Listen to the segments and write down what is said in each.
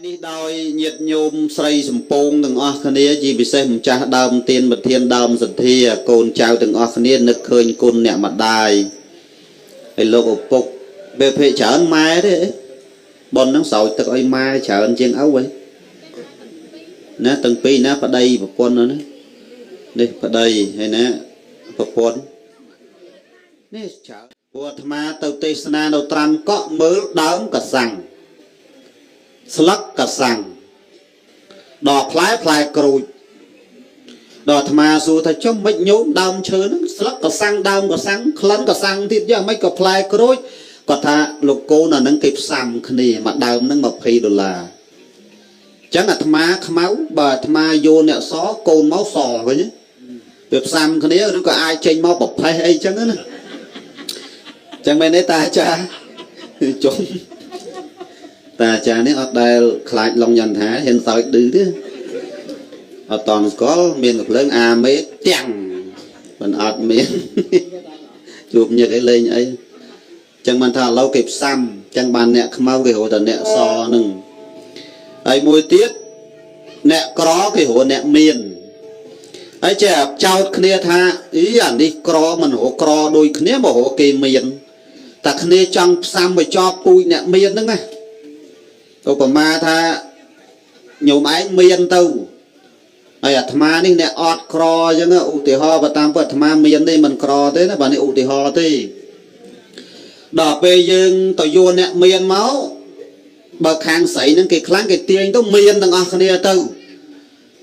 នេះដោយញាតិញោមស្រីសំពងទាំងអស់គ្នាជាពិសេសម្ចាស់ដើមទានប្រធានដើមសទ្ធាកូនចៅទាំងអស់គ្នានឹកឃើញគុណអ្នកម្ដាយហើយលោកឪពុកពេលភេច្រើនម៉ែទេប៉ុនហ្នឹងស្រោចទឹកឲ្យម៉ែច្រើនជាងឪហីណាទាំងពីរណាប្តីប្រពន្ធណានេះប្តីហើយណាប្រពន្ធនេះច្រើនព្រោះអាត្មាទៅទេសនានៅត្រាំកក់មើលដើមកសាំងស្លឹកកសាំងដល់ផ្លែផ្លែក្រូចដល់អាត្មាសួរថាចុះមិនញោមដើមឈើហ្នឹងស្លឹកកសាំងដើមកសាំងក្លិនកសាំងទៀតយ៉ាងម៉េចក៏ផ្លែក្រូចគាត់ថាលោកកូនអាហ្នឹងគេផ្សំគ្នាមួយដើមហ្នឹង20ដុល្លារអញ្ចឹងអាត្មាខ្មៅបើអាត្មាយកអ្នកសកូនមកសវិញវាផ្សំគ្នាឬក៏អាចចេញមកប្រផេះអីចឹងណាចឹងមែនទេតាអាចារ្យចុំតាអាចារ្យនេះអត់ដែលខ្លាចឡុងយន្តថាហ៊ានសើចឌឺទេអត់តន់ស្គាល់មានកំភ្លើងអាមេទាំងមិនអត់មានជួបញឹកអីលេងអីចឹងបានថាឥឡូវគេផ្សំចឹងបានអ្នកខ្មៅគេរកតែអ្នកសនឹងហើយមួយទៀតអ្នកក្រគេរកអ្នកមានហើយចេះចោតគ្នាថាអីអានេះក្រមិនរកក្រដូចគ្នាមករកគេមានតែគ្នាចង់ផ្សំឲ្យចប់ពូជអ្នកមានហ្នឹងណាឧបមាថាញោមឯងមានទៅហើយអាត្មានេះអ្នកអត់ក្រអញ្ចឹងឧទាហរណ៍បើតាមពិតអាត្មាមានទេមិនក្រទេណាបាទនេះឧទាហរណ៍ទេដល់ពេលយើងទៅយកអ្នកមានមកបើខាងស្រីហ្នឹងគេខ្លាំងគេទាញទៅមានទាំងអស់គ្នាទៅ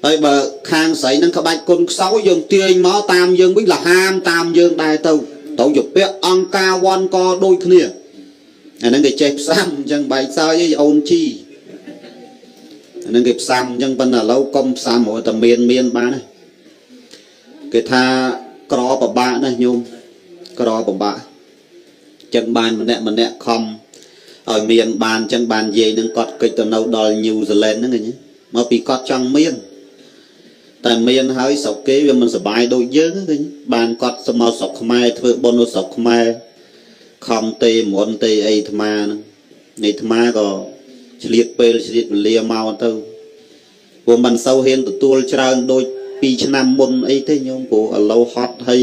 ហើយបើខាងស្រីហ្នឹងក្បាច់គុណខ្សោយយើងទាញមកតាមយើងវិញលហាមតាមយើងដែរទៅទៅយពាក់អង្គការវ៉ាន់កដូចគ្នាអាហ្នឹងគេចេះផ្សំអញ្ចឹងបែកសើចអីអូនជីអាហ្នឹងគេផ្សំអញ្ចឹងប៉ុន្តែឥឡូវកុំផ្សំរហូតតែមានមានបានណាគេថាក្រពិបាកណាស់ញោមក្រពិបាកចឹងបានម្នាក់ម្នាក់ខំឲ្យមានបានចឹងបានយាយនឹងគាត់កិច្ចទៅនៅដល់ញូហ្សេឡង់ហ្នឹងឃើញមកពីគាត់ចង់មានតែមានហើយស្រុកគេវាមិនសប្បាយដូចយើងឃើញបានគាត់ស្មោស្រុកខ្មែរធ្វើបុណ្យនៅស្រុកខ្មែរខំទេមុនទេអីអាត្មាហ្នឹងនេះអាត្មាក៏ឆ្លៀតពេលឆ្លៀតវេលាមកទៅព្រោះមិនសូវហ៊ានទទួលច្រើនដូច2ឆ្នាំមុនអីទេញោមព្រោះឥឡូវហត់ហើយ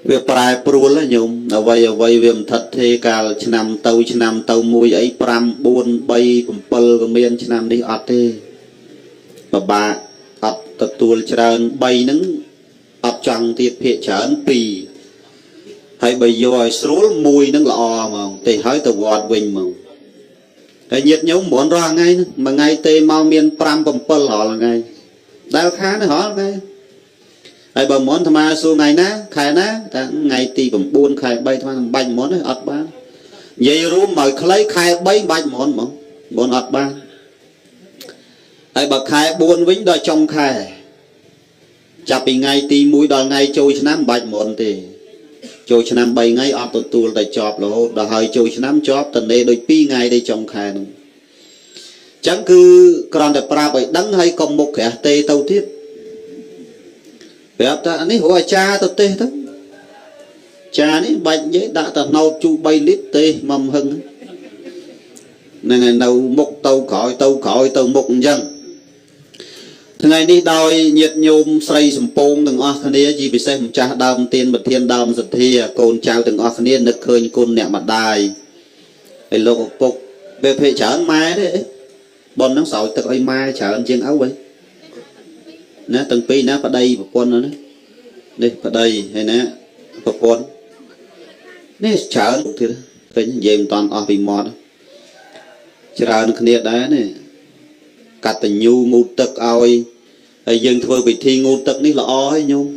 វាប្រែប្រួលញោមអ្វីអ្វីវាមិនថិតទេកាលឆ្នាំទៅឆ្នាំទៅមួយអី5 4 3 7ក៏មានឆ្នាំនេះអត់ទេពិបាកអត់ទទួលច្រើន3ហ្នឹងអត់ចង់ទៀតភាកច្រើន2ហើយបើយកឲ្យស្រួលមួយហ្នឹងល្អហ្មងទេហើយទៅវត្តវិញហ្មងហើយញាតិញោមមិនរាល់ថ្ងៃហ្នឹងមួយថ្ងៃទេមកមាន5 7រាល់ថ្ងៃដែលខានរាល់ថ្ងៃហើយបើមុនអាត្មាសួរថ្ងៃណាខែណាតែថ្ងៃទី9ខែ3អាត្មាមិនបាច់មុនទេអត់បាននិយាយរួមមកខ្លីខែ3មិនបាច់មុនហ្មងមុនអត់បានហើយបើខែ4វិញដល់ចុងខែចាប់ពីថ្ងៃទី1ដល់ថ្ងៃចូលឆ្នាំមិនបាច់មុនទេចូលឆ្នាំ3ថ្ងៃអត់ទទួលតែជាប់រហូតដល់ហើយចូលឆ្នាំជាប់តនេដូច2ថ្ងៃទេចុងខែហ្នឹងចឹងគឺគ្រាន់តែប្រាប់ឲ្យដឹងហើយកុំមុខក្រាស់ទេទៅទៀតប្រាប់ថានេះរកអាចារ្យទៅទេសទៅចានេះបាច់និយាយដាក់តែណោតជូរ3លីត្រទេមកហឹងហ្នឹងហើយនៅមុខទៅក្រោយទៅក្រោយទៅមុខអញ្ចឹងថ្ងៃនេះដោយញាតិញោមស្រីសំពងទាំងអស់គ្នាជាពិសេសម្ចាស់ដើមទានប្រធានដើមសទ្ធាកូនចៅទាំងអស់គ្នានឹកឃើញគុណអ្នកម្ដាយហើយលោកឪពុកពេលភេច្រើនម៉ែទេប៉ុនហ្នឹងស្រោចទឹកឲ្យម៉ែច្រើនជាងឪហីណាទាំងពីរណាប្តីប្រពន្ធណានេះប្តីហើយណាប្រពន្ធនេះច្រើនទៀតឃើញនិយាយមិនតាន់អស់ពីមាត់ច្រើនគ្នាដែរនេះកតញ្ញូងូតទឹកឲ្យហើយយើងធ្វើពិធីងូតទឹកនេះល្អហើយញោម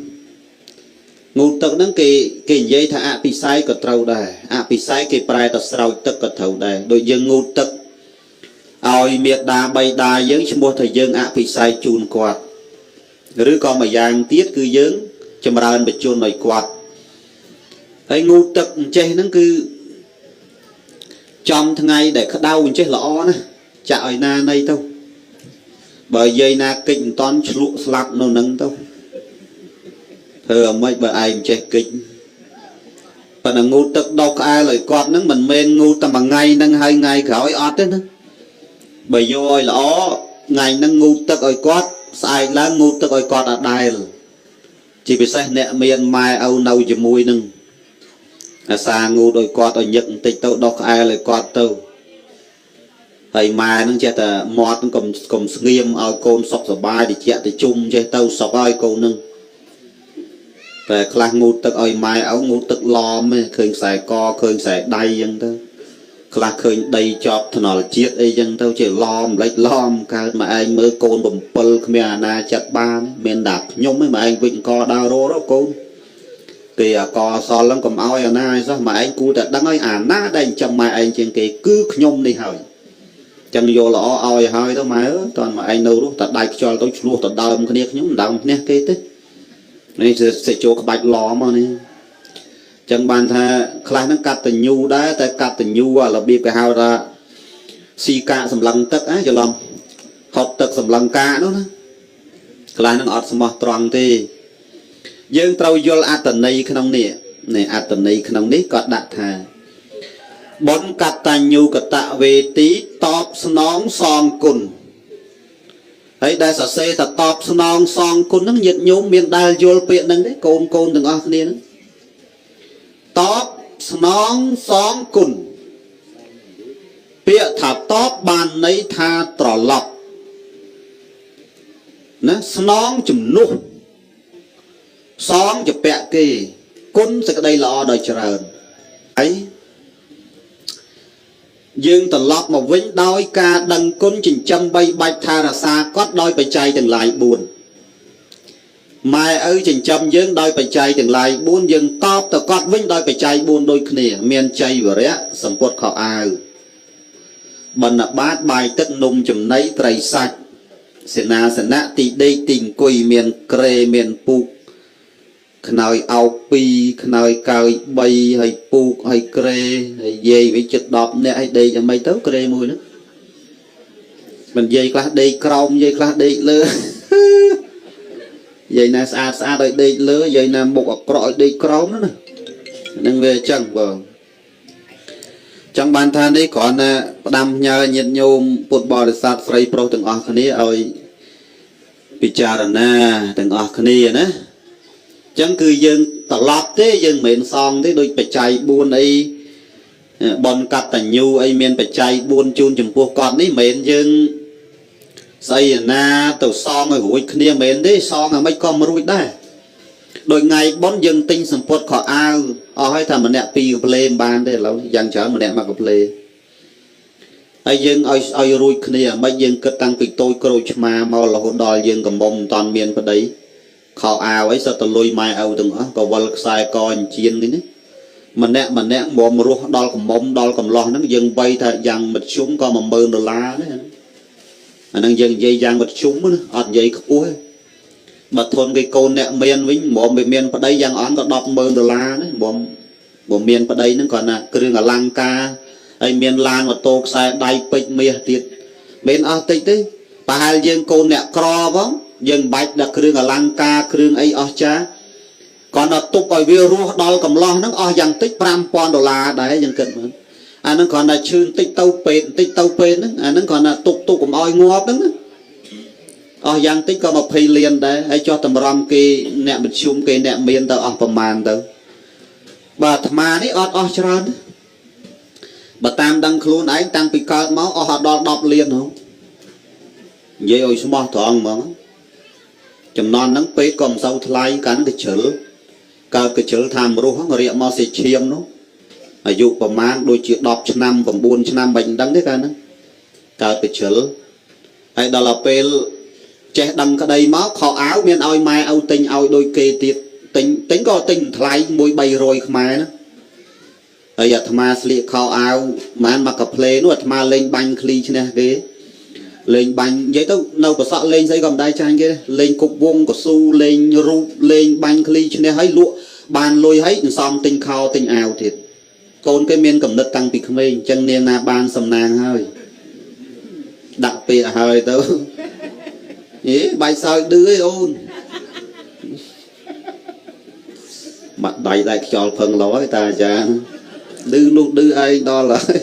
ងូតទឹកហ្នឹងគេគេនិយាយថាអភិសេកក៏ត្រូវដែរអភិសេកគេប្រែទៅស្រោចទឹកក៏ត្រូវដែរដូចយើងងូតទឹកឲ្យមេដាបៃតាយើងឈ្មោះថាយើងអភិសេកជូនគាត់ឬក៏មួយយ៉ាងទៀតគឺយើងចម្រើនបជនឲ្យគាត់ហើយងូតទឹកអញ្ចេះហ្នឹងគឺចំថ្ងៃដែលក្តៅអញ្ចេះល្អណាស់ចាក់ឲ្យណានៃទៅបើយាយណាកិច្ចមិនតន់ឆ្លក់ស្លាប់នៅនឹងទៅធ្វើអ្ម៉េចបើឯងចេះកិច្ចប៉ុន្តែងូតទឹកដោះក្អែលឲ្យគាត់ហ្នឹងមិនមែនងូតតែមួយថ្ងៃហ្នឹងហើយថ្ងៃក្រោយអត់ទេណា បើយកឲ្យល្អថ្ងៃហ្នឹងងូតទឹកឲ្យគាត់ស្អែកឡើងងូតទឹកឲ្យគាត់អត់ដែលជាពិសេសអ្នកមានម៉ែឪនៅជាមួយនឹងអាសាងូតឲ្យគាត់ឲ្យញឹកបន្តិចទៅដោះក្អែលឲ្យគាត់ទៅហើយម៉ែហ្នឹងចេះតែមាត់កុំស្ងៀមឲ្យកូនសុខសប្បាយតិចតិជុំចេះទៅសុខឲ្យកូនហ្នឹងតែខ្លះងូតទឹកឲ្យម៉ែឪងូតទឹកឡមឯងឃើញខ្សែកឃើញខ្សែដៃអញ្ចឹងទៅខ្លះឃើញដីជាប់ថ្នល់ជាតិអីចឹងទៅជាឡមលិចឡមកើតមកឯងមើលកូន7គ្មានអាណាចិត្តបានមានតែខ្ញុំឯងមកឯងវិចកដើររកកូនគេអាកសល់ហ្នឹងកុំឲ្យអាណាឲ្យសោះមកឯងគួរតែដឹងហើយអាណាដែលចិញ្ចឹមម៉ែឯងជាងគេគឺខ្ញុំនេះហើយចឹងយកល្អឲ្យហើយទៅម៉ែអើយតន់មកឯងនៅរស់តែដៃខ្យល់ទៅឆ្លោះទៅដើមគ្នាខ្ញុំដើមគ្នាគេទេនេះសេចចូលក្បាច់ឡមមកនេះចឹងបានថាខ្លះហ្នឹងកតញ្ញូដែរតែកតញ្ញូរបៀបគេហៅថាស៊ីកាកសម្លឹងទឹកណាច្រឡំហត់ទឹកសម្លឹងកាកនោះណាខ្លះហ្នឹងអត់ស្មោះត្រង់ទេយើងត្រូវយល់អត្តន័យក្នុងនេះនេះអត្តន័យក្នុងនេះក៏ដាក់ថាបុណ្យកតញ្ញូកតវេទីតបស្នងសងគុណហើយដែលសរសេរថាតបស្នងសងគុណហ្នឹងញាតិញោមមានដែលយល់ពាក្យហ្នឹងទេកូនកូនទាំងអស់គ្នាហ្នឹងតបស្នងសងគុណពាក្យថាតបបានន័យថាត្រឡប់ណាស្នងជំនួសសងជាពាក់គេគុណសេចក្តីល្អដោយច្រើនហើយយើងត្រឡប់មកវិញដោយការដឹងគុណចិញ្ចឹមបីបាច់ថែរក្សាគាត់ដោយបច្ច័យទាំងឡាយ4ម៉ែឪចិញ្ចឹមយើងដោយបច្ច័យទាំងឡាយ4យើងតបទៅគាត់វិញដោយបច្ច័យ4ដូចគ្នាមានជ័យវរៈសម្ពុតខោអាវបណ្ឌបាតបាយទឹកនំចំណីត្រីសាច់សេនាសនៈទីដេកទីអង្គុយមានក្រេមានពូកខ្នើយអោប2ខ្នើយកើយ3ហើយពូកហើយក្រេហើយយាយវាជិត10នាក់ហើយដេកយ៉ាងម៉េចទៅក្រេមួយហ្នឹងមិនយាយខ្លះដេកក្រោមយាយខ្លះដេកលើយាយណាស្អាតស្អាតឲ្យដេកលើយាយណាមុខអាក្រក់ឲ្យដេកក្រោមណាហ្នឹងវាអញ្ចឹងបងចង់បានថានេះគ្រាន់តែផ្ដាំផ្ញើញាតិញោមពុទ្ធបរិស័ទស្រីប្រុសទាំងអស់គ្នាឲ្យពិចារណាទាំងអស់គ្នាណាអញ្ចឹងគឺយើងត្រឡប់ទេយើងមិនមែនសងទេដូចបច្ច័យ4អីបុណ្យកតញ្ញូអីមានបច្ច័យ4ជូនចំពោះគាត់នេះមិនមែនយើងស្អីណាទៅសងឲ្យរួចគ្នាមិនមែនទេសងឲ្យមិនក៏មិនរួចដែរដោយថ្ងៃបុណ្យយើងទិញសម្ពុតខោអាវអស់ហើយថាម្នាក់ពីរកាផ្លេមិនបានទេឥឡូវយ៉ាងច្រើនម្នាក់មកកាផ្លេហើយយើងឲ្យរួចគ្នាមិនយើងគិតតាំងពីតូចក្រូចឆ្មាមករហូតដល់យើងកំមុំមិនតាន់មានប្តីខោអាវអីសុទ្ធតែលុយម៉ែឪទាំងអស់ក៏វិលខ្សែកអញ្ជៀននេះណាម្នាក់ម្នាក់មុំរស់ដល់កំមុំដល់កំឡោះហ្នឹងយើងបីថាយ៉ាងមធ្យមក៏10000ដុល្លារណាអាហ្នឹងយើងនិយាយយ៉ាងមធ្យមណាអត់និយាយខ្ពស់ទេបើធនគេកូនអ្នកមានវិញមុំវាមានប្តីយ៉ាងអន់ក៏100,000ដុល្លារណាមុំបើមានប្តីហ្នឹងគាត់ណាគ្រឿងអលង្ការហើយមានឡានម៉ូតូខ្សែដៃពេជ្រមាសទៀតមិនអស់តិចទេប្រហែលយើងកូនអ្នកក្រផងយើងមិនបាច់ដល់គ្រឿងអលង្ការគ្រឿងអីអស់ចាគាត់ដល់ទប់ឲ្យវារស់ដល់កំឡោះហ្នឹងអស់យ៉ាងតិច5000ដុល្លារដែរយើងគិតមើលអាហ្នឹងគ្រាន់តែឈឺបន្តិចទៅពេទ្យបន្តិចទៅពេទ្យហ្នឹងអាហ្នឹងគ្រាន់តែទប់ទប់កុំឲ្យងាប់ហ្នឹងណាអស់យ៉ាងតិចក៏20លានដែរហើយចុះតម្រាំគេអ្នកមធ្យមគេអ្នកមានទៅអស់ប្រមាណទៅបាទអាត្មានេះអត់អស់ច្រើនទេបើតាមដឹងខ្លួនឯងតាំងពីកើតមកអស់ដល់10លានហ៎និយាយឲ្យស្មោះត្រង់ហ្មងចំណន់ហ្នឹងពេទ្យក៏មិនសូវថ្លៃកាន់កជ្រិលកើតកជ្រិលថាមរុះហ្នឹងរៀកមកសេឈាមនោះអាយុប្រមាណដូចជា10ឆ្នាំ9ឆ្នាំមិនដឹងទេកាលហ្នឹងកើតកជ្រិលហើយដល់ទៅពេលចេះដឹងក្តីមកខោអាវមានឲ្យម៉ែឪទិញឲ្យដូចគេទៀតទិញក៏ទិញថ្លៃ1 300ខ្មែរណាហើយអាត្មាស្លៀកខោអាវប្រហែលមកកាផ្លេនោះអាត្មាលេងបាញ់ឃ្លីឈ្នះគេលេងបាញ់និយាយទៅនៅប្រសក់លេងស្អីក៏មិនដែរចាញ់គេលេងគប់វងកស៊ូលេងរូបលេងបាញ់ឃ្លីឈ្នះហើយលក់បានលុយហើយសន្សំទិញខោទិញអាវទៀតកូនគេមានកំណត់តាំងពីក្មេងអញ្ចឹងនាងណាបានសំណាងហើយដាក់ពាក្យហើយទៅអេបាយសើចឌឺឯអូនបាត់ដៃដៃខ្យល់ផឹងលោហើយតាអាចារ្យឌឺនោះឌឺឯងដល់ហើយ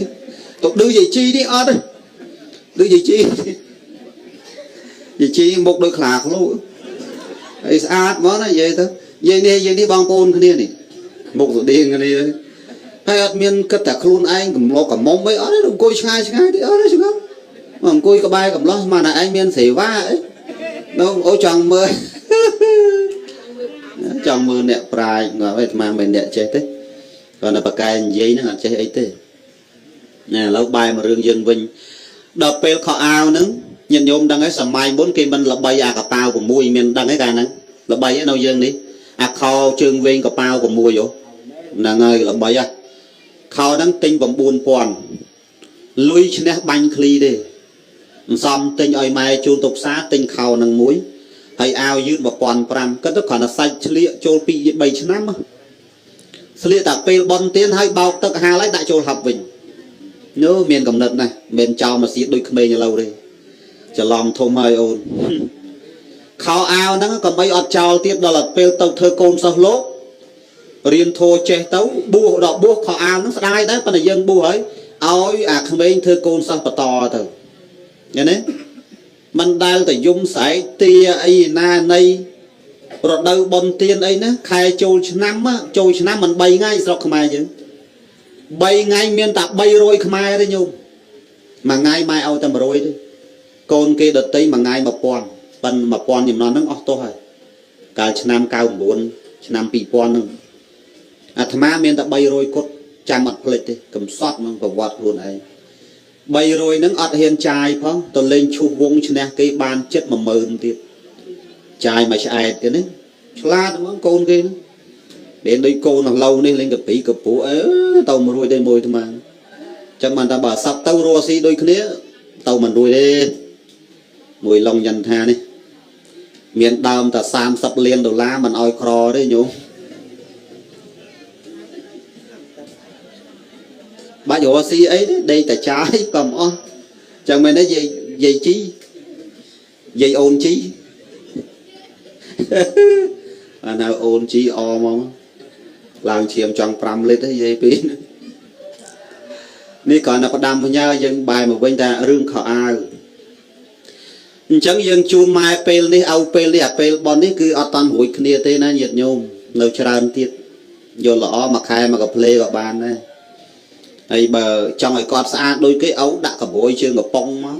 ទៅឌឺយាយជីនេះអត់ទេ ដូចយាយជីយាយជីមុខដូចខ្លាឃ្លោកហើយស្អាតហ្មងណានិយាយទៅយាយនេះយាយនេះបងប្អូនគ្នានេះមុខស្តៀងគ្នាហើយអត់មានគិតតែខ្លួនឯងកំឡុកកំមុំអីអត់ទេអង្គុយឆ្ងាយឆ្ងាយទេអត់ទេឆ្ងល់អង្គុយក្បែរកំឡោះស្មានតែឯងមានសេវាអីនៅអូចង់មើលចង់មើលអ្នកប្រាជ្ញងាប់ឯអាត្មាមិនអ្នកចេះទេគាត់តែបកែនិយាយហ្នឹងអត់ចេះអីទេណែឥឡូវបែរមករឿងយើងវិញដល់ពេលខោអាវហ្នឹងញាតិញោមដឹងហើយសម័យមុនគេមិនល្បីអាកប៉ាវ6មានដឹងទេកាលហ្នឹងល្បីនៅយើងនេះអាខោជើងវែងកប៉ាវ6ហ៎ហ្នឹងហើយល្បីហ៎ខោហ្នឹងទិញ9000លុយឈ្នះបាញ់ឃ្លីទេមិនសមទិញឲ្យម៉ែជូនទៅផ្សារទិញខោហ្នឹងមួយហើយអាវយឺត1500គិតទៅគ្រាន់តែសាច់ឆ្លៀកចូល2 3ឆ្នាំស្លៀកតែពេលបនទៀនហើយបោកទឹកហាលហើយដាក់ចូលហប់វិញនោះមានកំណត់ណាស់មិនចោលមកសៀតដូចក្មេងឥឡូវទេច្រឡំធំហើយអូនខោអាវហ្នឹងក៏មិនអត់ចោលទៀតដល់ពេលទៅធ្វើកូនសិស្សលោករៀនធោចេះទៅបួសដល់បួសខោអាវហ្នឹងស្ដាយដែរប៉ុន្តែយើងបួសហើយឲ្យអាក្មេងធ្វើកូនសិស្សបន្តទៅឃើញទេមិនដែលតែយំស្រែកទាអីណានៃរដូវបុណ្យទានអីណាខែចូលឆ្នាំចូលឆ្នាំមិន3ថ្ងៃស្រុកខ្មែរយើង3ថ្ងៃមានតែ300ខ្មែរទេញោមមួយថ្ងៃម៉ែឲ្យតែ100ទេកូនគេដតីមួយថ្ងៃ1000ប៉ិន1000ចំនួនហ្នឹងអស់ទោះហើយកាលឆ្នាំ99ឆ្នាំ2000ហ្នឹងអាត្មាមានតែ300គត់ចាំអត់ភ្លេចទេកំសត់នឹងប្រវត្តិខ្លួនឯង300ហ្នឹងអត់ហ៊ានចាយផងទៅលេងឈូសវងឈ្នះគេបានចិត្ត10000ទៀតចាយមួយឆ្អែតទៀតនេះឆ្លាតហ្មងកូនគេហ្នឹងមានដូចកូនឥឡូវនេះលេងកាពីកពូអើទៅមិនរួចទេមួយអាត្មាចឹងបានថាបើសັບទៅរស់ស៊ីដូចគ្នាទៅមិនរួចទេមួយឡុងយន្តថានេះមានដើមតែ30លានដុល្លារមិនឲ្យក្រទេញោមបាច់រស់ស៊ីអីទេដេកតែចាយក៏មិនអស់ចឹងមែនទេយាយយាយជីយាយអូនជីអានៅអូនជីអមកឡើងឈាមចង់5លីត្រទេយាយពីនេះគ្រាន់តែផ្ដាំផ្ញើយើងបែរមកវិញថារឿងខោអាវអញ្ចឹងយើងជូនម៉ែពេលនេះឲ្យពេលនេះអាពេលប៉ុននេះគឺអត់តាន់រួចគ្នាទេណាញាតិញោមនៅច្រើនទៀតយល់ល្អមួយខែមកកាផ្លេក៏បានដែរហើយបើចង់ឲ្យគាត់ស្អាតដូចគេឲ្យដាក់កបួយជើងកំប៉ុងមក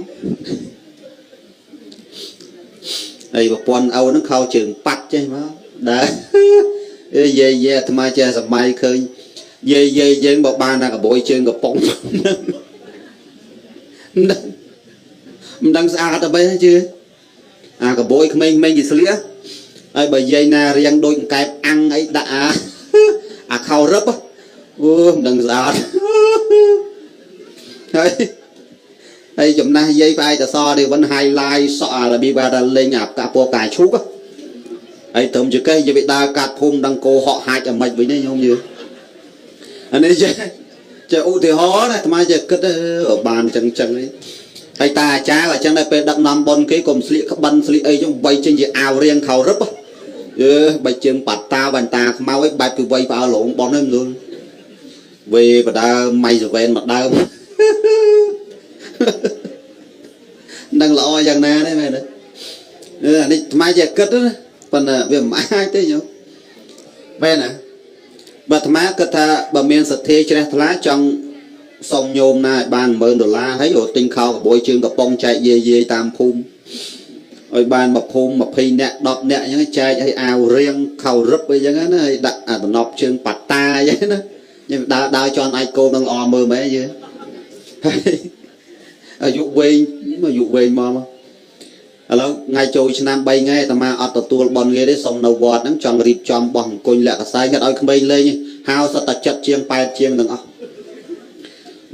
ហើយប្រពន្ធឪហ្នឹងខោជើងប៉ាត់ចេះមកដែរយាយយាយអាត្មាចេះសម័យឃើញយាយយាយយើងបើបានតែកបួយជើងកំប៉ុងមិនដឹងស្អាតទៅបីជឿអាកបួយក្មេងៗគេស្លៀកហើយបើយាយណារៀងដូចកែបអាំងអីដាក់អាខោរឹបអូមិនដឹងស្អាតហើយហើយចំណាស់យាយផ្អែកតសនេះវិញ highlight សក់អារបៀបថាលេងអាកាពណ៌កាឈូកហើយត្រឹមជាកេះយាយដើរកាត់ភូមិដឹងគោហក់ហាច់អាម៉េចវិញទេញោមយឺអានេះចេះចេះឧទាហរណ៍ណាអាត្មាចេះគិតបានចឹងចឹងហើយតាអាចារ្យក៏ចឹងដែរពេលដឹកនាំប៉ុនគេកុំស្លៀកក្បិនស្លៀកអីចឹងវៃចេញជាអាវរៀងខោរឹបអឺបែកជើងប៉ាតាបានតាខ្មៅឯងបែបពីវៃផ្អើលងប៉ុនហ្នឹងមើលវេបដើមម៉ៃសវែនមកដើមនឹងល្អយ៉ាងណាទេមែនទេអានេះអាត្មាចេះគិតណាប៉ុន្តែវាមិនអាចទេញោមមែនណាបើអាត្មាគិតថាបើមានសទ្ធាជ្រះថ្លាចង់សុំញោមណាឲ្យបាន10000ដុល្លារហើយរត់ទិញខោកបួយជើងកំប៉ុងចែកយាយយាយតាមភូមិឲ្យបានមួយភូមិ20នាក់10នាក់អញ្ចឹងចែកឲ្យអាវរៀងខោរឹបអីចឹងណាហើយដាក់អាតំណប់ជើងប៉ាតាអញ្ចឹងណាខ្ញុំដើរដើរជន់អាចគោនឹងល្អមើលមែនយឺហើយអាយុវែងអាយុវែងមកឥឡូវថ្ងៃចូលឆ្នាំ3ថ្ងៃអាត្មាអត់ទទួលបន់គេទេសុំនៅវត្តហ្នឹងចង់រៀបចំបោះអង្គុញលក្ខសែងគាត់ឲ្យក្មេងលេងហៅសត្វតែចិត្តជាង8ជាងទាំងអស់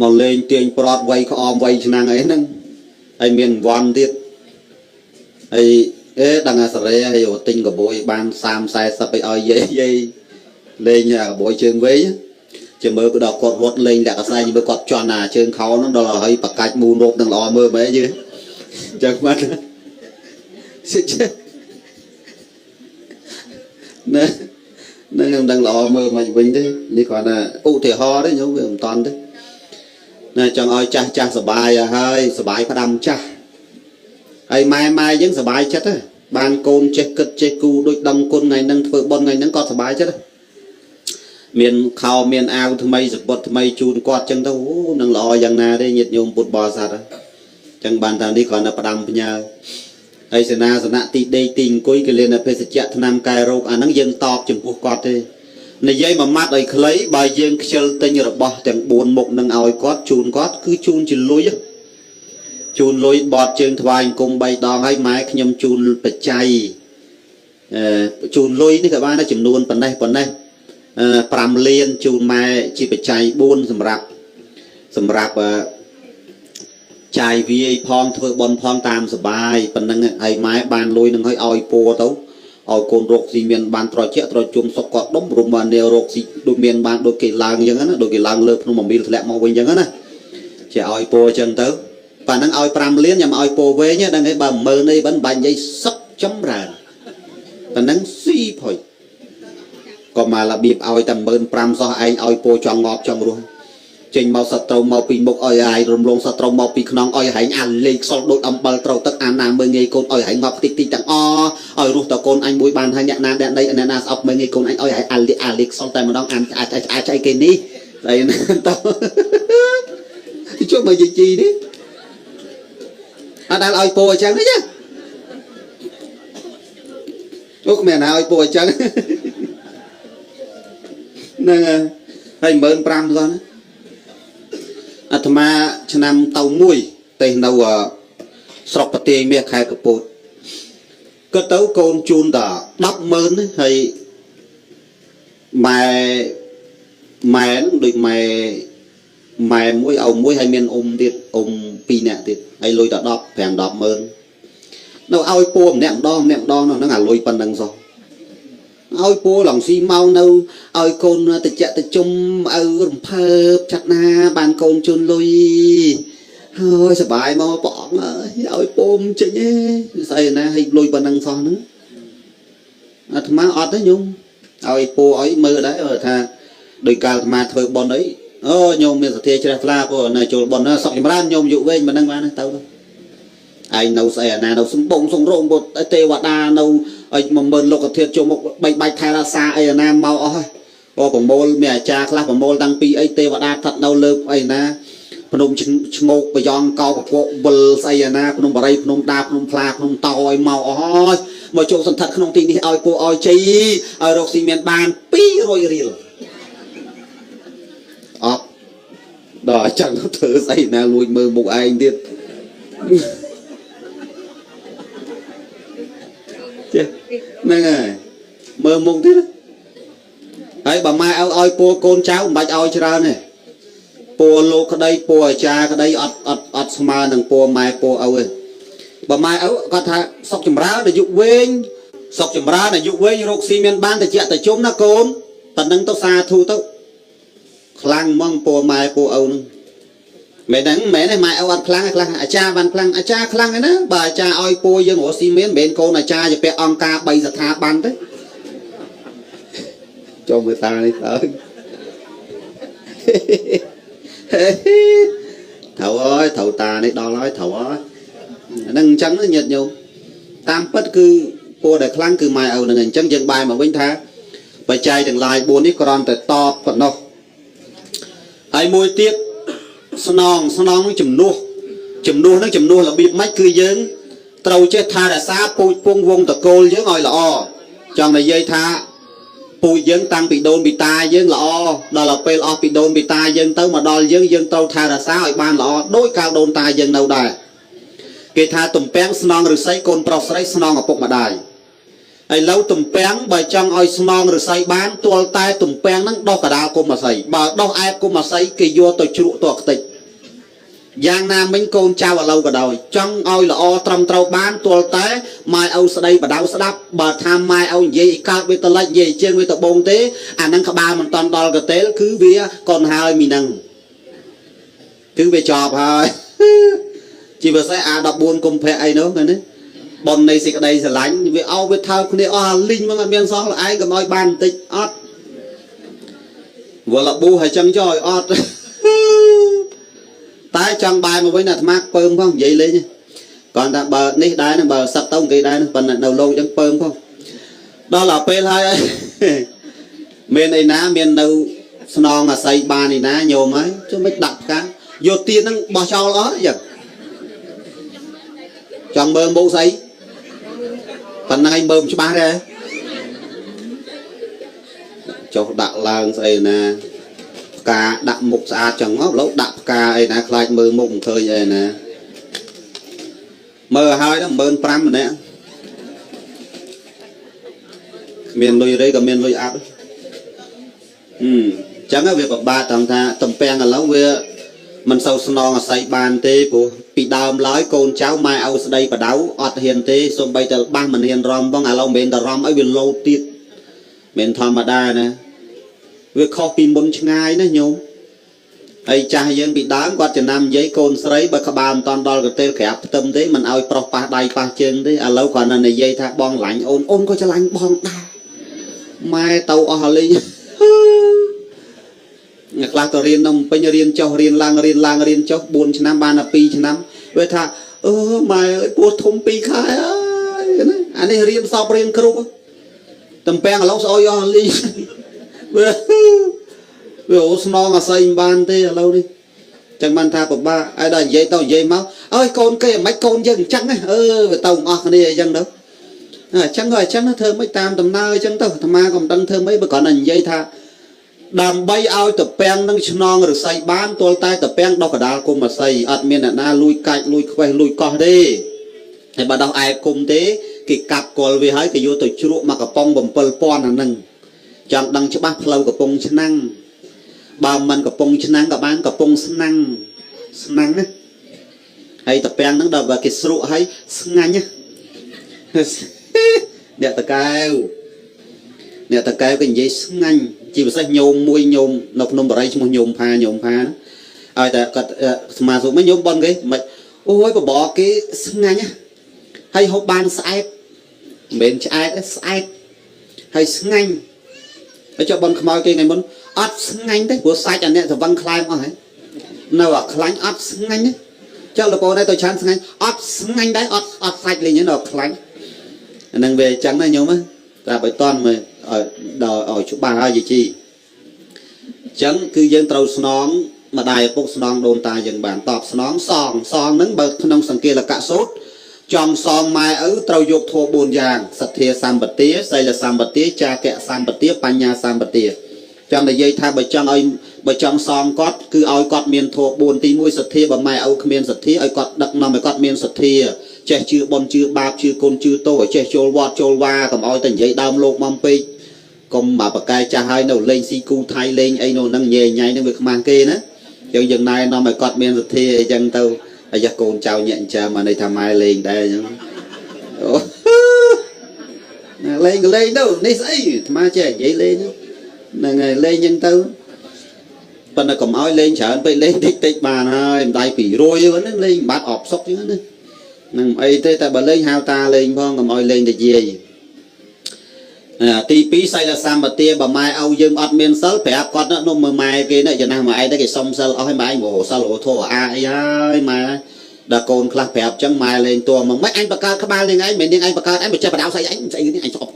មកលេងទាញប្រត់វៃក្អមវៃឆ្នាំងអីហ្នឹងហើយមានវ៉ាន់ទៀតហើយអេដឹងអាសរេហើយទិញកបួយបាន30 40ឲ្យយាយយាយលេងអាកបួយជើងវែងជាមើលក៏ដល់គាត់រត់លេងលក្ខសែងមើលគាត់ជន់អាជើងខោហ្នឹងដល់ហើយបកាច់មូនរោបនឹងល្អមើលមែនយឺអញ្ចឹងបាទណែនឹងមិនដឹងល្អមើលមិនវិញទេនេះគ្រាន់តែឧទាហរណ៍ទេញោមវាមិនតាន់ទេ ណាចង់ឲ្យចាស់ចាស់សបាយឲ្យហើយសបាយផ្ដាំចាស់ហើយម៉ែម៉ែយើងសបាយចិត្តហ៎បានកូនចេះគិតចេះគូដូចដឹងគុណថ្ងៃហ្នឹងធ្វើបុណ្យថ្ងៃហ្នឹងក៏សបាយចិត្តមានខោមានអាវថ្មីសពុតថ្មីជូនគាត់ចឹងទៅអូនឹងល្អយ៉ាងណាទេញាតិញោមពុទ្ធបរិស័ទចឹងបានថានេះគ្រាន់តែផ្ដាំផ្ញើហើយសេនាសនៈទីដេកទីអង្គុយកលៀនភេសជ្ជៈថ្នាំកែរោគអាហ្នឹងយើងតបចំពោះគាត់ទេនិយាយមួយម៉ាត់ឲ្យខ្លីបើយើងខ្ជិលទិញរបស់ទាំង4មុខនឹងឲ្យគាត់ជូនគាត់គឺជូនជាលុយជូនលុយបត់ជើងថ្វាយអង្គម3ដងហើយម៉ែខ្ញុំជូនបច្ច័យជូនលុយនេះក៏បានដែរចំនួនប៉ុណ្ណេះប៉ុណ្ណេះ5លានជូនម៉ែជាបច្ច័យ4សម្រាប់ចាយវាយផងធ្វើបុណ្យផងតាមសបាយប៉ុណ្ណឹងហើយម៉ែបានលុយនឹងឲ្យឲ្យពួរទៅឲ្យកូនរកស៊ីមានបានត្រជាក់ត្រជុំសុខគាត់ដុំរំបាននារកស៊ីដូចមានបានដូចគេឡើងអញ្ចឹងណាដូចគេឡើងលើភ្នំមមីលធ្លាក់មកវិញអញ្ចឹងណាជាឲ្យពួរអញ្ចឹងទៅប៉ណ្ណឹងឲ្យ5លានញ៉ាំឲ្យពោវែងដឹងទេបើ10000នេះមិនបាញ់និយាយសុកចម្រើនប៉ណ្ណឹងស៊ីផុយក៏មករបៀបឲ្យតែ15000សោះឯងឲ្យពោចង់ងាប់ចង់រស់ចេញមកសត្រូវមកពីមុខឲ្យឯងរំលងសត្រូវមកពីខ្នងឲ្យឯងអាលេខខ្សលដូចអំបិលត្រូវទឹកអាណាមើងងាយកូនឲ្យឯងងាប់តិចតិចទាំងអឲ្យរស់តកូនអញមួយបានហើយអ្នកណាអ្នកណីអ្នកណាស្អប់មើងងាយកូនអញឲ្យឯងអាលេខខ្សលតែម្ដងអានអាចអាចអីគេនេះស្អីតើជួយមកជីនេះអត់ដែលឲ្យពោអញ្ចឹងទេចាអូគ្មានណាឲ្យពោអញ្ចឹងហ្នឹងហើយ15000សោះណាអាត្មាឆ្នាំទៅមួយទេនៅស្រុកប្រទាយមាសខេត្តកពតក៏ទៅកូនជូនតា100000ហើយម៉ែម៉ែដូចម៉ែម៉ែមួយឪមួយហើយមានអ៊ំទៀតអ៊ំ2នាក់ទៀតហើយលុយតា10 5 100000នៅឲ្យពួរម្នាក់ម្ដងម្នាក់ម្ដងនោះហ្នឹងអាលុយប៉ុណ្ណឹងសោះឲ្យពួរឡងស៊ីមកនៅឲ្យកូនតិចតិជុំឪរំភើបចាត់ណាបានកូនជូនលុយហើយសបាយមកព្រះអង្គអើយឲ្យពុំចេញទេស្អីណាឲ្យលុយប៉ុណ្ណឹងសោះហ្នឹងអាត្មាអត់ទេញោមឲ្យពួរឲ្យមើលដែរថាដោយកាលអាត្មាធ្វើបុណ្យអីអូញោមមានសទ្ធាជ្រះថ្លាពោនៅចូលបុណ្យសុខចម្រើនញោមយុវែងមិនហ្នឹងបានទៅឯងនៅស្អីអាណានៅសំបងសងរងទេវតានៅឲ្យ10000លោកធាតុចូលមកបីបាច់ថែរក្សាអីអាណាមកអស់ហើយក៏ប្រមូលមានអាចារ្យខ្លះប្រមូលតាំងពីអីទេវតាស្ថិតនៅលើអីណាភ្នំឈ្ងោកប្រយ៉ងកោកពកវិលស្អីអាណាភ្នំបរិយភ្នំដាភ្នំផ្លាភ្នំតោឲ្យមកអស់ហើយមកចូលសន្ធិដ្ឋក្នុងទីនេះឲ្យពួកឲ្យជ័យឲ្យរកស៊ីមានបាន200រៀលអត់ដល់អញ្ចឹងធ្វើស្អីណាលួចមើលមុខឯងទៀតចេះហ្នឹងហើយមើលមុខទៀតហើយបើម៉ែឲ្យឲ្យពួរកូនចៅមិនបាច់ឲ្យច្រើនទេពួរលោកក្តីពួរអាចារ្យក្តីអត់អត់អត់ស្មើនឹងពួរម៉ែពួរឪទេបើម៉ែឪគាត់ថាសុកចម្រើនអាយុវែងសុកចម្រើនអាយុវែងរកស៊ីមានបានតិចតិជុំណាកូនប៉ណ្ណឹងទៅសាធុទៅខ្លាំងហ្មងពួរម៉ែពួរឪហ្នឹងមែនហ្នឹងមែនទេម៉ែឪអត់ខ្លាំងទេខ្លះអាចារ្យបានខ្លាំងអាចារ្យខ្លាំងឯណាបើអាចារ្យឲ្យពួរយើងរកស៊ីមានមិនមែនកូនអាចារ្យជាពាក់អង្គការ3ស្ថាប័នទេចូលមើលតានេះទៅត្រូវហើយត្រូវតានេះដល់ហើយត្រូវហើយហ្នឹងអញ្ចឹងញាតិញោមតាមពិតគឺពួរដែលខ្លាំងគឺម៉ែឪហ្នឹងអញ្ចឹងយើងបែរមកវិញថាបច្ច័យទាំងឡាយ4នេះគ្រាន់តែតបប៉ុណ្ណោះហើយមួយទៀតស្នងស្នងនឹងជំនួសជំនួសនឹងជំនួសរបៀបម៉េចគឺយើងត្រូវចេះថែរក្សាពូជពងវងតកូលយើងឲ្យល្អចង់និយាយថាពូជយើងតាំងពីដូនពីតាយើងល្អដល់ទៅពេលអស់ពីដូនពីតាយើងទៅមកដល់យើងយើងត្រូវថែរក្សាឲ្យបានល្អដោយកាលដូនតាយើងនៅដែរគេថាទំពាំងស្នងឫស្សីកូនប្រុសស្រីស្នងឪពុកម្ដាយឥឡូវទំពាំងបើចង់ឲ្យស្នងឫស្សីបានទាល់តែទំពាំងហ្នឹងដោះកដាលគុំអាស័យបើដោះអែបគុំអាស័យគេយកទៅជ្រក់តខ្ទេចយ៉ាងណាមិញកូនចៅឥឡូវក៏ដោយចង់ឲ្យល្អត្រឹមត្រូវបានទាល់តែម៉ែឪស្ដីបដៅស្ដាប់បើថាម៉ែឪនិយាយកើតវាតលិចនិយាយជើងវាតបងទេអាហ្នឹងក្បាលមិនតន់ដល់កតេលគឺវាកូនហើយមីនឹងគឺវាចប់ហើយជាពិសេសអា14កុម្ភៈអីនោះឃើញទេប៉ុននៃសេចក្តីស្រឡាញ់វាអោវាថើបគ្នាអស់អាលីងមកអត់មានសោះឯងកុំឲ្យបានបន្តិចអត់វល់ប៊ូហើយចឹងចុះឲ្យអត់ ចង់បាយមកវិញអាត្មាពើមផងនិយាយលេងគាត់ថាបើនេះដែរនឹងបើសឹកទៅគេដែរប៉ុន្តែនៅលោកអញ្ចឹងពើមផងដល់ដល់ពេលហើយមានអីណាមាននៅស្នងអាស័យបានឯណាញោមហើយជុំមិនដាក់ផ្កាយកទៀនហ្នឹងបោះចោលអស់អញ្ចឹងចង់មើលមុខស្អីប៉ុណ្ណឹងឯងមើលមិនច្បាស់ទេចុះដាក់ឡើងស្អីណាផ្កាដាក់មុខស្អាតចឹងមកលោកដាក់ផ្កាអីណាខ្លាចមើលមុខមិនឃើញអីណាមើលហើយដល់15000ម្នាក់គ្មានលុយរេក៏មានលុយអាប់អញ្ចឹងវាពិបាកត្រង់ថាតំពាំងឥឡូវវាមិនសូវស្នងអាស័យបានទេព្រោះពីដើមឡើយកូនចៅម៉ែឪស្ដីបដៅអត់ហ៊ានទេសំបីតែបាសមិនហ៊ានរំផងឥឡូវមិនមែនតែរំអីវាលោតទៀតមិនធម្មតាណាវាខុសពីមុនឆ្ងាយណាញោមហើយចាស់យើងពីដើមគាត់ចំណាំនិយាយកូនស្រីបើក្បាលមិនតន់ដល់កន្ទេលក្រាបផ្ទឹមទេមិនឲ្យប្រុសប៉ះដៃប៉ះជើងទេឥឡូវគាត់នៅនិយាយថាបងឡាញ់អូនអូនក៏ច្រឡាញ់បងដែរម៉ែទៅអស់លេងអ្នកខ្លះទៅរៀននៅពេញរៀនចុះរៀនឡើងរៀនឡើងរៀនចុះ4ឆ្នាំបានតែ2ឆ្នាំវាថាអឺម៉ែអើយពោះធំ2ខែហើយណាអានេះរៀនសពរៀនគ្រប់តំពាំងឥឡូវស្អុយអស់លីវាវាអូស្នងអាស័យមិនបានទេឥឡូវនេះចឹងបានថាពិបាកហើយដល់និយាយទៅនិយាយមកអើយកូនគេមិនកូនយើងអញ្ចឹងអឺវាទៅអស់គ្នាអញ្ចឹងទៅអញ្ចឹងក៏អញ្ចឹងធ្វើមិនតាមដំណើរអញ្ចឹងទៅអាត្មាក៏មិនដឹងធ្វើម៉េចបើគ្រាន់តែនិយាយថាដើម្បីឲ្យតពាំងនឹងឆ្នងរស័យបានទល់តែតពាំងដោះកដាលគុំអាស័យអត់មានអ្នកណាលួចកាច់លួចខ្វេះលួចកោះទេហើយបើដោះឯគុំទេគេកាប់គល់វាហើយគេយកទៅជ្រក់មកកំប៉ុង7000អាហ្នឹងចង់ដឹងច្បាស់ផ្លូវកំពង់ឆ្នាំងបើមិនកំពង់ឆ្នាំងក៏បានកំពង់ស្នាំងស្នាំងណាហើយតពាំងហ្នឹងដល់បើគេស្រុកហើយស្ងាញ់ណាអ្នកតកែវអ្នកតកែវគេនិយាយស្ងាញ់ជាពិសេសញោមមួយញោមនៅភ្នំបរិយឈ្មោះញោមផាញោមផាឲ្យតែគាត់ស្មាសុមិនញោមបនគេមិនអូយបបរគេស្ងាញ់ណាហើយហូបបានស្អែកមិនមែនឆ្អែតស្អែកហើយស្ងាញ់ហើយចុះបនខ្មោចគេថ្ងៃមុនអត់ស្ងាញ់ទេព្រោះសាច់អាអ្នកសវឹងខ្លែមអស់ហើយនៅអាខ្លាញ់អត់ស្ងាញ់ទេចុះលោកប្អូនដែរទៅឆានស្ងាញ់អត់ស្ងាញ់ដែរអត់អត់សាច់លេងនៅខ្លាញ់អានឹងវាអញ្ចឹងណាញោមតែបើតន់មើលឲ្យដល់ឲ្យច្បាស់ហើយយាយជីអញ្ចឹងគឺយើងត្រូវស្នងម្ដាយឪពុកស្នងដូនតាយើងបានតបស្នងសងសងហ្នឹងបើក្នុងសង្កេលកសូត្រចង់សងម៉ែឪត្រូវយកធម៌4យ៉ាងសទ្ធាសម្បទាសីលសម្បទាចាគៈសម្បទាបញ្ញាសម្បទាចង់និយាយថាបើចង់ឲ្យបើចង់សងគាត់គឺឲ្យគាត់មានធម៌4ទី1សទ្ធាបើម៉ែឪគ្មានសទ្ធាឲ្យគាត់ដឹកនាំឲ្យគាត់មានសទ្ធាចេះជឿបុណ្យជឿបាបជឿគុណជឿទោសឲ្យចេះចូលវត្តចូលវាកុំឲ្យតែនិយាយដើមលោកមកពេកកុំមកបកកែចាស់ហើយនៅលេងស៊ីគូថៃលេងអីនៅនឹងញ៉ៃញ៉ៃនឹងវាខ្មាស់គេណាយើងយើងណែនាំឲ្យគាត់មានសទ្ធាអីចឹងទៅអាយ៉ាកូនចៅញាក់អញ្ចឹងអានេះថាម៉ែលេងដែរអញ្ចឹងអូណាលេងក៏លេងទៅនេះស្អីអាត្មាចេះនិយាយលេងហ្នឹងហើយលេងអញ្ចឹងទៅប៉ុន្តែកុំឲ្យលេងច្រើនពេកលេងតិចតិចបានហើយមិនដៃ200ហ្នឹងលេងបាត់អបសុកអញ្ចឹងណានឹងអីទេតែបើលេងហៅតាលេងផងកុំឲ្យលេងតែយាយទី2សីលសម្បទាបើម៉ែឪយើងអត់មានសិលប្រាប់គាត់នោះមើលម៉ែគេនេះចំណាស់ម៉ែឯងទៅគេសុំសិលអស់ហើយម៉ែឯងមករសិលរធោអាអីហើយម៉ែដល់កូនខ្លះប្រាប់ចឹងម៉ែលេងតួមកមិនអញបកើតក្បាលនាងឯងមិននាងឯងបកើតឯងមិនចេះបដៅស្អីឯងស្អីនេះអញស្អប់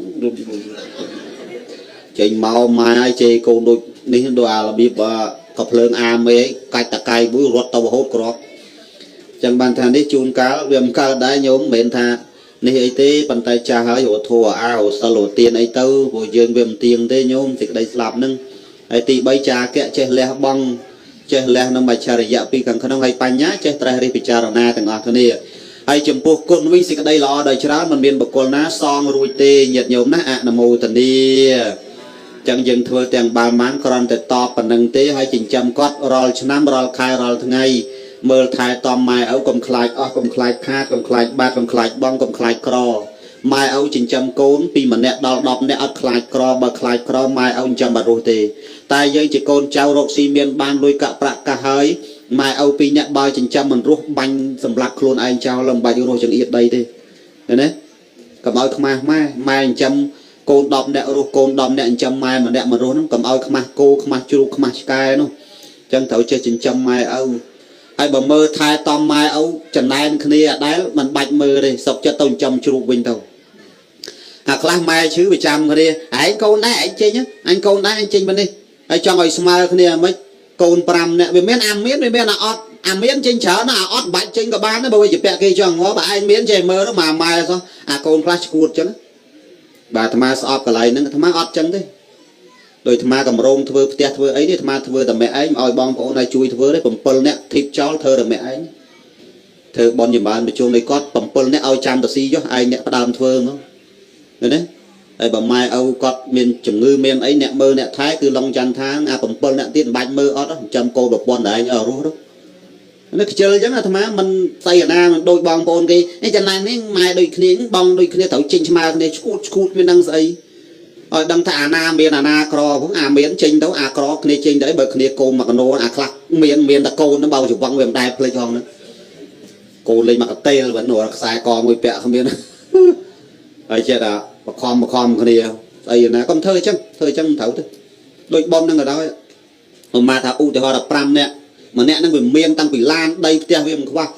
ចេញមកម៉ែឲ្យជេរកូនដូចនេះដូចអារបៀបក៏ភ្លើងអាមេកាច់តកៃមួយរត់ទៅរហូតក្របចឹងបានថានេះជួនកាលវាមិនកើតដែរញោមមិនមែនថានេះអីទេប៉ុន្តែចាស់ហើយរត់ធัวអារសិលរទៀនអីទៅព្រោះយើងវាមិនទៀងទេញោមសេចក្តីស្លាប់នឹងហើយទី3ចាគៈចេះលះបង់ចេះលះនៅមច្ឆរិយៈពីខាងក្នុងហើយបញ្ញាចេះត្រេះរិះពិចារណាទាំងអស់គ្នាហើយចំពោះគុណវិញសេចក្តីល្អដោយច្រើនមិនមានបុគ្គលណាសងរួចទេញាតិញោមណាអនុមោទនាចឹងយើងធ្វើទាំងបាល់ម៉ានគ្រាន់តែតបប៉ុណ្្នឹងទេហើយចិញ្ចឹមគាត់រាល់ឆ្នាំរាល់ខែរាល់ថ្ងៃមើលថែតំម៉ែឪកុំខ្លាចអស់កុំខ្លាចខាតកុំខ្លាចបាតកុំខ្លាចបងកុំខ្លាចក្រម៉ែឪចិញ្ចឹមកូនពីម្នាក់ដល់10នាក់អត់ខ្លាចក្របើខ្លាចក្រម៉ែឪចិញ្ចឹមអត់រស់ទេតែយើងជាកូនចៅរកស៊ីមានបានលុយកាក់ប្រាក់កាសហើយម៉ែឪពីរនាក់បើចិញ្ចឹមមិនរស់បាញ់សម្លាប់ខ្លួនឯងចោលមិនបាច់រស់ចង្អៀតដីទេឃើញទេកុំឲ្យខ្មាស់ម៉ែម៉ែចិញ្ចឹមកូន10នាក់រស់កូន10នាក់ចិញ្ចឹមម៉ែម្នាក់មិនរស់ហ្នឹងកុំឲ្យខ្មាស់គោខ្មាស់ជ្រូកខ្មាស់ឆ្កែនោះអញ្ចឹងត្រូវចេះចិញ្ចឹមម៉ែឪ ហើយបើមើលថែតំម៉ែឪចំណែនគ្នាអដែលមិនបាច់មើលទេសុកចិត្តទៅចិញ្ចឹមជ្រូកវិញទៅអាខ្លះម៉ែឈឺវាចាំគ្នាឯងកូនដែរឯងចេញអញកូនដែរអញចេញមកនេះហើយចង់ឲ្យស្មើគ្នាហ្មិចកូន5នាក់វាមានអាមានវាមានអាអត់អាមានចេញច្រើនណាអាអត់បាច់ចេញក៏បានដែរបើវាជាពាក់គេចង់ងាប់បើឯងមានចេះមើលទៅម៉ែម៉ែសោះអាកូនខ្លះឈួតចឹងបាទអាត្មាស្អប់កន្លែងហ្នឹងអាត្មាអត់ចឹងទេដោយអាត្មាកម្រងធ្វើផ្ទះធ្វើអីនេះអាត្មាធ្វើតែម្នាក់ឯងឲ្យបងប្អូនឲ្យជួយធ្វើទេ7នាក់ធីបចោលធ្វើតែម្នាក់ឯងធ្វើបនចម្រើនប្រជុំនៃគាត់7នាក់ឲ្យចាំតស៊ីចុះឯងអ្នកផ្ដើមធ្វើហ្មងឃើញទេហើយបើម៉ែឪគាត់មានជំងឺមានអីអ្នកមើលអ្នកថែគឺឡុងចន្ទថាងអា7នាក់ទៀតមិនបាច់មើលអត់ចាំកូនប្រពន្ធតែឯងអស់រស់ទៅនេះខ្ជិលអញ្ចឹងអាត្មាមិនស្អីអាណាមិនដូចបងប្អូនគេនេះចំណែកនេះម៉ែដូចគ្នាបងដូចគ្នាត្រូវចេញឆ្មើគ្នាឈួតឈួតមាននឹងស្អីឲ្យដឹងថាអាណាមានអាណាក្រផងអាមានចេញទៅអាក្រគ្នាចេញទៅបើគ្នាកូនមកកណោអាខ្លះមានមានតែកូនហ្នឹងបើច្រវឹងវាមិនដែលភ្លេចផងហ្នឹងកូនលេងមកកតេលបើនោះខ្សែកមួយពាក់គ្មានហើយចេះតែបខំបខំគ្នាស្អីណាកុំធ្វើអញ្ចឹងធ្វើអញ្ចឹងមិនត្រូវទេដូចបំហ្នឹងក៏ដោយឧមាថាឧទាហរណ៍15នាក់ម្នាក់ហ្នឹងវាមានតាំងពីឡានដីផ្ទះវាមិនខ្វះ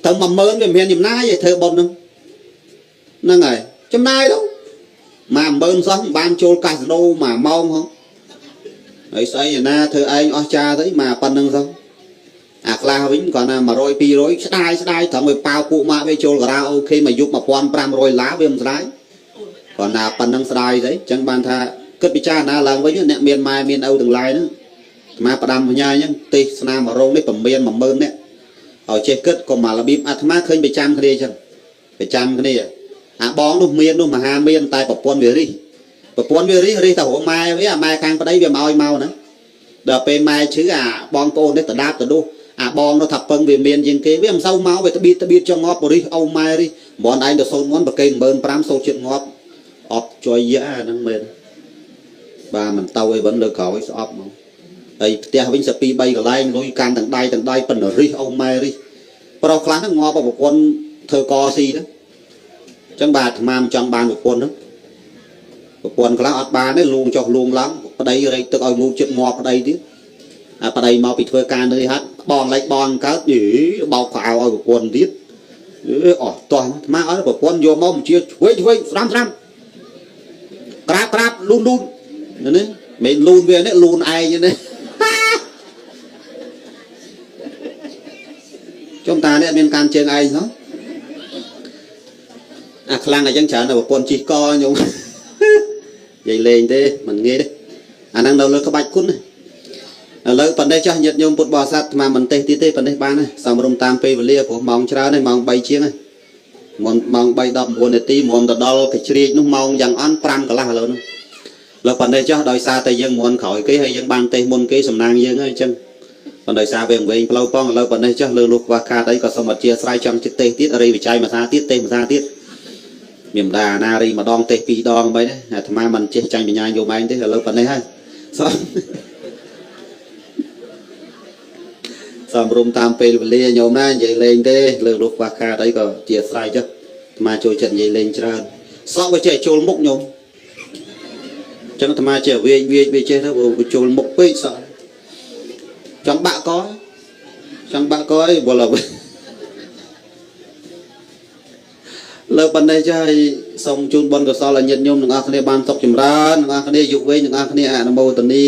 ទៅ10000វាមានចំណាយឲ្យធ្វើប៉ុនហ្នឹងហ្នឹងហើយចំណាយទៅ10000សោះមិនបានចូលកាស៊ីណូមួយម៉ោងហងហើយស្អីណាធ្វើឯងអស់ចាទៅមកប៉ុណ្្នឹងសោះអាខ្លះវិញគាត់ណា100 200ស្ដាយស្ដាយត្រង់វាប៉ាវពួកម៉ាក់វាចូលការ៉ាអូខេមកយប់1500ឡាវាមិនស្ដាយគាត់ណាប៉ុណ្្នឹងស្ដាយស្អីអញ្ចឹងបានថាគិតពិចារណាឡើងវិញអ្នកមានម៉ែមានឪទាំងឡាយហ្នឹងអាត្មាផ្ដាំផ្ញើអញ្ចឹងទេសនាមរងនេះប្រមាន10000នាក់ឲ្យចេះគិតកុំមករបៀបអាត្មាឃើញប្រចាំគ្នាអញ្ចឹងប្រចាំគ្នាអាបងនោះមាននោះមហាមានតែប្រពន្ធវារិះប្រពន្ធវារិះរិះតែរម៉ែវាអាម៉ែខាងប្តីវាមកឲ្យមកណាដល់ពេលម៉ែឈឺអាបងប្អូននេះតដាបតដុសអាបងនោះថាពឹងវាមានជាងគេវាមិនសូវមកវាត្បៀតត្បៀតចង់ងាប់រិះអូម៉ែរិះមន់ឯងទៅសូនមន់ប្រកេ15000សូជាតិងាប់អត់ចុយយ៉ាហ្នឹងមែនបាទមិនទៅអីវិញលើក្រោយស្អប់មកហើយផ្ទះវិញសពី3កន្លែងលុយកាន់ទាំងដៃទាំងដៃប៉ុន្តែរិះអូម៉ែរិះប្រុសខ្លះហ្នឹងងាប់ប្រពន្ធធ្វើកស៊ីហ្នឹងអញ្ចឹងបាទអាត្មាមិនចង់បានប្រពន្ធហ្នឹងប្រពន្ធខ្លះអត់បានទេលួងចុះលួងឡើងប្តីរែកទឹកឲ្យលូចិត្តងាប់ប្តីទៀតអាប្តីមកពីធ្វើការនឿយហាត់បងលេចបងកើតយីបោកខោឲ្យប្រពន្ធទៀតអេអស់តោះអាត្មាឲ្យប្រពន្ធយកមកបញ្ជាឆ្វេងឆ្វេងស្ដាំស្ដាំក្រាបក្រាបលូនលូននេះមិនលូនវានេះលូនឯងនេះចំតានេះមានកាន់ជើងឯងហ៎អាខ្លាំងអញ្ចឹងច្រើនតែប្រពន្ធជីកកខ្ញុំនិយាយលេងទេមិនងាយទេអាហ្នឹងនៅលើក្បាច់គុណឥឡូវប៉ុណ្ណេះចាស់ញាតិញោមពុទ្ធបរិស័ទអាត្មាមិនទេសទៀតទេប៉ុណ្ណេះបានហើយសំរុំតាមពេលវេលាព្រោះម៉ោងច្រើនហើយម៉ោង3ជាងហើយមុនម៉ោង3:19នាទីមុនទៅដល់កជ្រៀកនោះម៉ោងយ៉ាងអន់5កន្លះឥឡូវនោះលើប៉ុណ្ណេះចាស់ដោយសារតែយើងមុនក្រោយគេហើយយើងបានទេសមុនគេសំណាងយើងហើយអញ្ចឹងប៉ុន្តែសារវាវែងផ្លូវផងឥឡូវប៉ុណ្ណេះចាស់លើលោកខ្វះខាតអីក៏សូមអធិស្ឋានចង់ចិត្តទេសទៀតរីវិច័យមួយសាទៀតទេសមួយសាទៀតមានម្ដាណារីម្ដងទេសពីរដងបីណាអាត្មាមិនចេះចាញ់បញ្ញាយោឯងទេឥឡូវប៉ុណ្ណេះហើយសំរុំតាមពេលវេលាញោមណានិយាយលេងទេលើលោកខ្វះខាតអីក៏ជាស្រ័យចុះអាត្មាចូលចិត្តនិយាយលេងច្រើនសក់វាចេះចូលមុខញោមអញ្ចឹងអាត្មាចេះវាយវាយវាចេះទៅវាចូលមុខពេកសក់ចង់បាក់កចង់បាក់កអីវល់លើប៉ុណ្ណេះចាស់សូមជូនបុណ្យកុសលឲ្យញាតិញោមទាំងអស់គ្នាបានសុខចម្រើនទាំងអស់គ្នាយុវវ័យទាំងអស់គ្នាអនុមោទនា